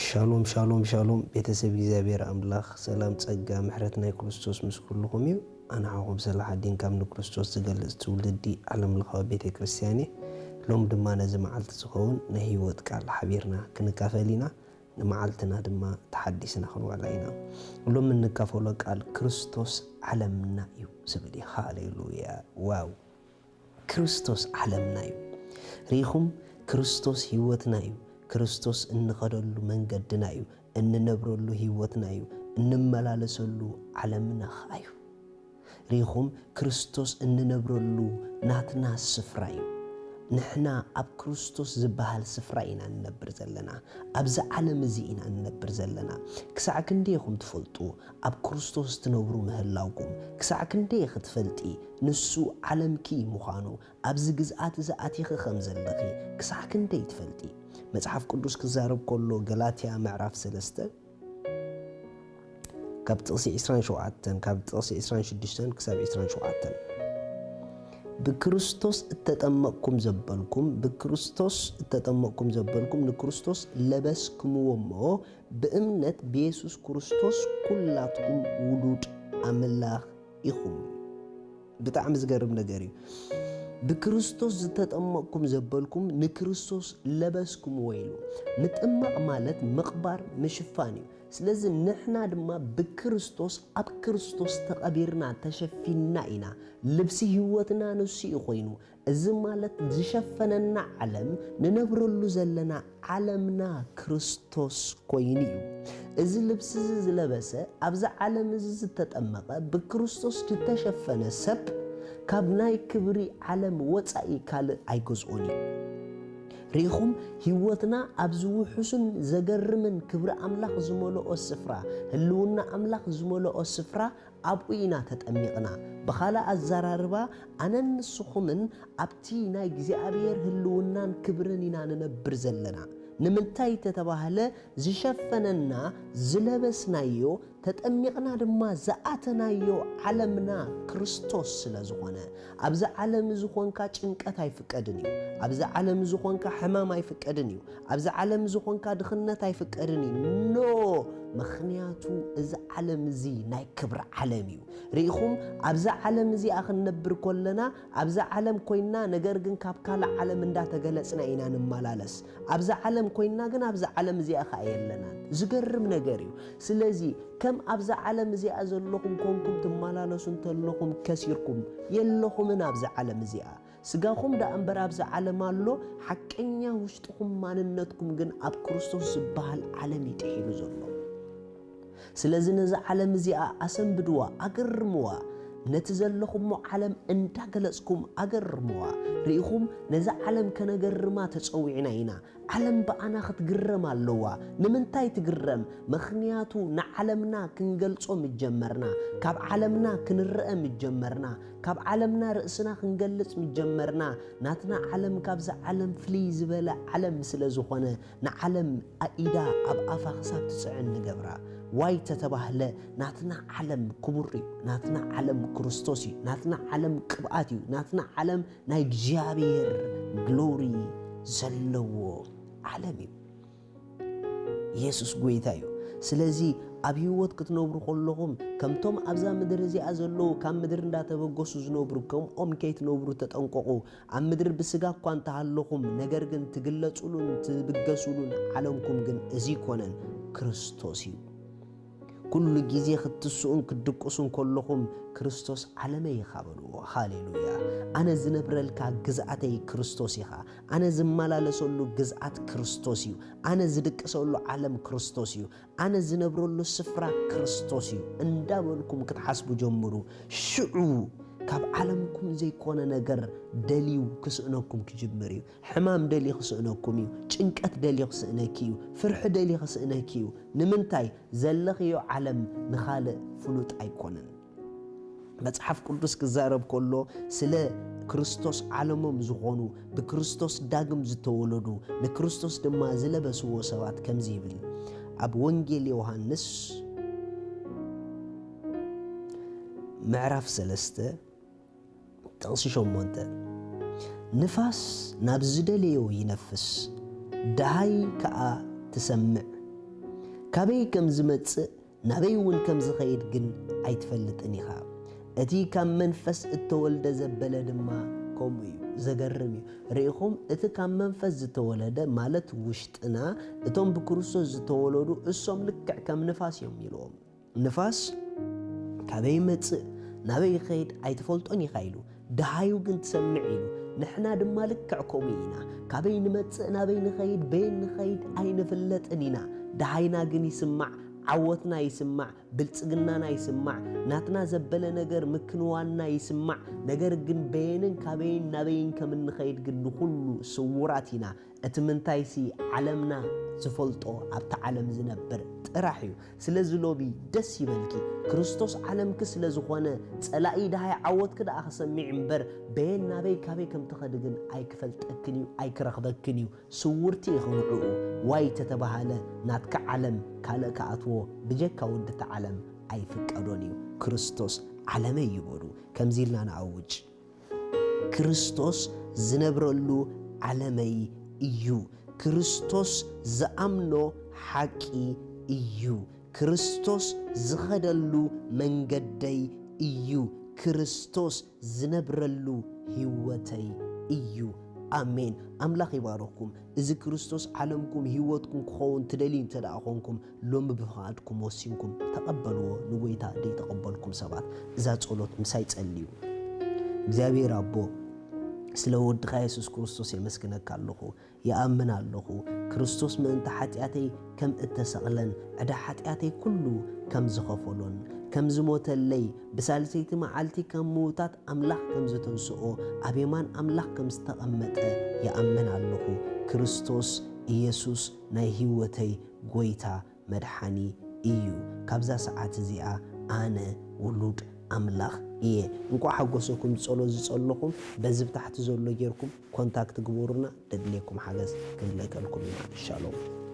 ሻሎም ሻሎም ሻሎም፣ ቤተሰብ እግዚኣብሔር ኣምላኽ፣ ሰላም፣ ጸጋ፣ ምሕረት ናይ ክርስቶስ ምስ ኩልኹም እዩ። ኣነ ሓኹም ሰላሓዲን ካብ ንክርስቶስ ዝገልጽ ትውልዲ ዓለም ለኻዊ ቤተ ክርስቲያን እየ። ሎም ድማ ነዚ መዓልቲ ዝኸውን ናይ ህይወት ቃል ሓቢርና ክንካፈል ኢና። ንመዓልትና ድማ ተሓዲስና ክንውዕላ ኢና። ሎም እንካፈሎ ቃል ክርስቶስ ዓለምና እዩ ዝብል እዩ። ሃሌሉያ! ዋው! ክርስቶስ ዓለምና እዩ። ርኢኹም? ክርስቶስ ህይወትና እዩ። ክርስቶስ እንኸደሉ መንገድና እዩ። እንነብረሉ ህይወትና እዩ። እንመላለሰሉ ዓለምና ኸኣ እዩ። ርኢኹም? ክርስቶስ እንነብረሉ ናትና ስፍራ እዩ። ንሕና ኣብ ክርስቶስ ዝበሃል ስፍራ ኢና እንነብር ዘለና። ኣብዚ ዓለም እዚ ኢና እንነብር ዘለና። ክሳዕ ክንደይ ኢኹም ትፈልጡ ኣብ ክርስቶስ ትነብሩ ምህላውኩም? ክሳዕ ክንደይ ኢኺ ትፈልጢ ንሱ ዓለምኪ ምዃኑ? ኣብዚ ግዝኣት እዚ ኣቲኺ ከም ዘለኺ ክሳዕ ክንደይ ትፈልጢ? መጽሓፍ ቅዱስ ክዛረብ ከሎ፣ ገላትያ ምዕራፍ ሰለስተ ካብ ጥቕሲ ዕስራን ሸውዓተን፣ ካብ ጥቕሲ ዕስራን ሽዱሽተን ክሳብ ዕስራን ሸውዓተን፣ "ብክርስቶስ እተጠመቕኩም ዘበልኩም፣ ብክርስቶስ እተጠመቕኩም ዘበልኩም ንክርስቶስ ለበስክምዎ እሞ፣ ብእምነት ብየሱስ ክርስቶስ ኩላትኩም ውሉድ ኣምላኽ ኢኹም።" ብጣዕሚ ዝገርም ነገር እዩ። "ብክርስቶስ ዝተጠመቕኩም ዘበልኩም ንክርስቶስ ለበስክምዎ" ኢሉ። ምጥማቕ ማለት ምቕባር፣ ምሽፋን እዩ። ስለዚ ንሕና ድማ ብክርስቶስ፣ ኣብ ክርስቶስ ተቐቢርና፣ ተሸፊንና ኢና። ልብሲ ህይወትና ንሱ እዩ ኮይኑ። እዚ ማለት ዝሸፈነና ዓለም፣ ንነብረሉ ዘለና ዓለምና ክርስቶስ ኮይኑ እዩ። እዚ ልብሲ እዚ ዝለበሰ፣ ኣብዚ ዓለም እዚ ዝተጠመቐ፣ ብክርስቶስ ዝተሸፈነ ሰብ፣ ካብ ናይ ክብሪ ዓለም ወጻኢ ካልእ ኣይገዝኦን እዩ። ርኢኹም? ህይወትና ኣብዚ ውሑስን ዘገርምን ክብሪ ኣምላኽ ዝመልኦ ስፍራ፣ ህልውና ኣምላኽ ዝመልኦ ስፍራ ኣብኡ ኢና ተጠሚቕና። ብኻልእ ኣዘራርባ፣ ኣነን ንስኹምን ኣብቲ ናይ እግዚኣብሔር ህልውናን ክብርን ኢና ንነብር ዘለና። ንምንታይ ተተባህለ፣ ዝሸፈነና፣ ዝለበስናዮ፣ ተጠሚቕና ድማ ዝኣተናዮ ዓለምና ክርስቶስ ስለ ዝኾነ፣ ኣብዚ ዓለም እዚ ኾንካ ጭንቀት ኣይፍቀድን እዩ። ኣብዚ ዓለም እዚ ኾንካ ሕማም ኣይፍቀድን እዩ። ኣብዚ ዓለም እዚ ኾንካ ድኽነት ኣይፍቀድን እዩ። ኖ፣ ምኽንያቱ እዚ ዓለም እዚ ናይ ክብሪ ዓለም እዩ። ርኢኹም፣ ኣብዛ ዓለም እዚኣ ክንነብር ከለና፣ ኣብዛ ዓለም ኮይንና፣ ነገር ግን ካብ ካልእ ዓለም እንዳተገለጽና ኢና ንመላለስ። ኣብዛ ዓለም ኮይንና ግን፣ ኣብዛ ዓለም እዚኣ ኸኣ የለናን። ዝገርም ነገር እዩ። ስለዚ፣ ከም ኣብዛ ዓለም እዚኣ ዘለኹም ኮንኩም ትመላለሱ እንተለኹም፣ ከሲርኩም የለኹምን ኣብዛ ዓለም እዚኣ። ስጋኹም ደኣ እምበር ኣብዛ ዓለም ኣሎ፣ ሓቀኛ ውሽጥኹም ማንነትኩም ግን ኣብ ክርስቶስ ዝበሃል ዓለም እዩ ጥሒሉ ዘሎ። ስለዚ ነዛ ዓለም እዚኣ ኣሰንብድዋ፣ ኣገርምዋ። ነቲ ዘለኹሞ ዓለም እንዳገለጽኩም ኣገርምዋ። ርኢኹም፣ ነዛ ዓለም ከነገርማ ተጸዊዕና ኢና። ዓለም ብኣና ክትግረም ኣለዋ። ንምንታይ ትግረም? ምኽንያቱ ንዓለምና ክንገልጾ ምጀመርና፣ ካብ ዓለምና ክንረአ ምጀመርና፣ ካብ ዓለምና ርእስና ክንገልጽ ምጀመርና፣ ናትና ዓለም ካብዛ ዓለም ፍልይ ዝበለ ዓለም ስለ ዝኾነ፣ ንዓለም ኣኢዳ ኣብ ኣፋ ክሳብ ትጽዕን ንገብራ። ዋይ ተተባህለ፣ ናትና ዓለም ክቡር እዩ፣ ናትና ዓለም ክርስቶስ እዩ፣ ናትና ዓለም ቅብኣት እዩ፣ ናትና ዓለም ናይ እግዚኣብሔር ግሎሪ ዘለዎ ዓለም እዩ። ኢየሱስ ጎይታ እዩ። ስለዚ ኣብ ህይወት ክትነብሩ ከለኹም፣ ከምቶም ኣብዛ ምድሪ እዚኣ ዘለዉ ካብ ምድሪ እንዳተበገሱ ዝነብሩ፣ ከምኦም ከይትነብሩ ተጠንቀቑ። ኣብ ምድሪ ብስጋ እኳ እንተሃለኹም፣ ነገር ግን ትግለጹሉን ትብገሱሉን ዓለምኩም ግን እዚ ኣይኮነን፣ ክርስቶስ እዩ። ኩሉ ግዜ ክትስኡን ክትድቅሱን ከለኹም፣ "ክርስቶስ ዓለመይ ኢኻ" በልዎ። ሃሌሉያ! ኣነ ዝነብረልካ ግዝኣተይ ክርስቶስ ኢኻ። ኣነ ዝመላለሰሉ ግዝኣት ክርስቶስ እዩ። ኣነ ዝድቅሰሉ ዓለም ክርስቶስ እዩ። ኣነ ዝነብረሉ ስፍራ ክርስቶስ እዩ እንዳበልኩም ክትሓስቡ ጀምሩ። ሽዑ ካብ ዓለምኩም ዘይኮነ ነገር ደልዩ ክስእነኩም ክጅምር እዩ። ሕማም ደልዩ ክስእነኩም እዩ። ጭንቀት ደልዩ ክስእነኪ እዩ። ፍርሒ ደልዩ ክስእነኪ እዩ። ንምንታይ? ዘለኽዮ ዓለም ንኻልእ ፍሉጥ ኣይኮነን። መጽሓፍ ቅዱስ ክዛረብ ከሎ፣ ስለ ክርስቶስ ዓለሞም ዝኾኑ፣ ብክርስቶስ ዳግም ዝተወለዱ፣ ንክርስቶስ ድማ ዝለበስዎ ሰባት ከምዚ ይብል። ኣብ ወንጌል ዮሃንስ ምዕራፍ ሰለስተ ጥቕሲ ሸሞንተ፣ "ንፋስ ናብ ዝደለዮ ይነፍስ፣ ደሃይ ከኣ ትሰምዕ፣ ካበይ ከም ዝመጽእ ናበይ እውን ከም ዝኸይድ ግን ኣይትፈልጥን ኢኻ። እቲ ካብ መንፈስ እተወልደ ዘበለ ድማ ከምኡ እዩ። ዘገርም እዩ። ርኢኹም፣ እቲ ካብ መንፈስ ዝተወለደ፣ ማለት ውሽጥና፣ እቶም ብክርስቶስ ዝተወለዱ፣ እሶም ልክዕ ከም ንፋስ እዮም ኢልዎም። ንፋስ ካበይ ይመጽእ ናበይ ይኸይድ ኣይትፈልጦን ኢኻ ኢሉ፣ ደሃዩ ግን ትሰምዕ ኢሉ። ንሕና ድማ ልክዕ ከምኡ ኢና። ካበይ ንመጽእ ናበይ ንኸይድ በየን ንኸይድ ኣይንፍለጥን ኢና። ደሃይና ግን ይስማዕ፣ ዓወትና ይስማዕ፣ ብልጽግናና ይስማዕ፣ ናትና ዘበለ ነገር ምክንዋንና ይስማዕ። ነገር ግን በየንን ካበይን ናበይን ከም እንኸይድ ግን ንኹሉ ስዉራት ኢና። እቲ ምንታይሲ ዓለምና ዝፈልጦ ኣብቲ ዓለም ዝነብር ጥራሕ እዩ። ስለዚ ሎሚ ደስ ይበልኪ፣ ክርስቶስ ዓለምኪ ስለ ዝኾነ፣ ጸላኢ ደሃይ ዓወትኪ ደኣ ክሰሚዕ እምበር በየን ናበይ ካበይ ከም ትኸዲ ግን ኣይክፈልጠክን እዩ፣ ኣይክረኽበክን እዩ። ስውርቲ ኢኺ ንዕኡ። ዋይ ተተባሃለ ናትካ ዓለም ካልእ ክኣትዎ ብጀካ ወዲ እቲ ዓለም ኣይፍቀዶን እዩ። ክርስቶስ ዓለመይ እዩ በሉ። ከምዚ ኢልና ንኣውጅ። ክርስቶስ ዝነብረሉ ዓለመይ እዩ። ክርስቶስ ዝኣምኖ ሓቂ እዩ። ክርስቶስ ዝኸደሉ መንገደይ እዩ። ክርስቶስ ዝነብረሉ ህይወተይ እዩ። ኣሜን። ኣምላኽ ይባርኽኩም። እዚ ክርስቶስ ዓለምኩም ህይወትኩም ክኸውን ትደልዩ እንተ ደኣ ኾንኩም፣ ሎሚ ብፍቓድኩም ወሲንኩም ተቐበልዎ። ንጎይታ ደይተቐበልኩም ሰባት እዛ ጸሎት ምሳይ ጸልዩ። እግዚኣብሔር ኣቦ፣ ስለ ወድኻ የሱስ ክርስቶስ የመስግነካ ኣለኹ። ይኣምን ኣለኹ፣ ክርስቶስ ምእንቲ ሓጢኣተይ ከም እተሰቕለን ዕዳ ሓጢኣተይ ኩሉ ከም ዝኸፈሎን ከም ዝሞተለይ፣ ብሳልሰይቲ መዓልቲ ካብ ምዉታት ኣምላኽ ከም ዝተንስኦ፣ ኣብ የማን ኣምላኽ ከም ዝተቐመጠ ይኣምን ኣለኹ። ክርስቶስ ኢየሱስ ናይ ህይወተይ ጎይታ መድሓኒ እዩ። ካብዛ ሰዓት እዚኣ ኣነ ውሉድ ኣምላኽ እየ። እንቋዕ ሓጎሰኩም። ጸሎት ዝጸለኹም በዚ ብታሕቲ ዘሎ ጌርኩም ኮንታክት ግበሩና፣ ደድልየኩም ሓገዝ ክንልእከልኩም ኢና። ሻሎም።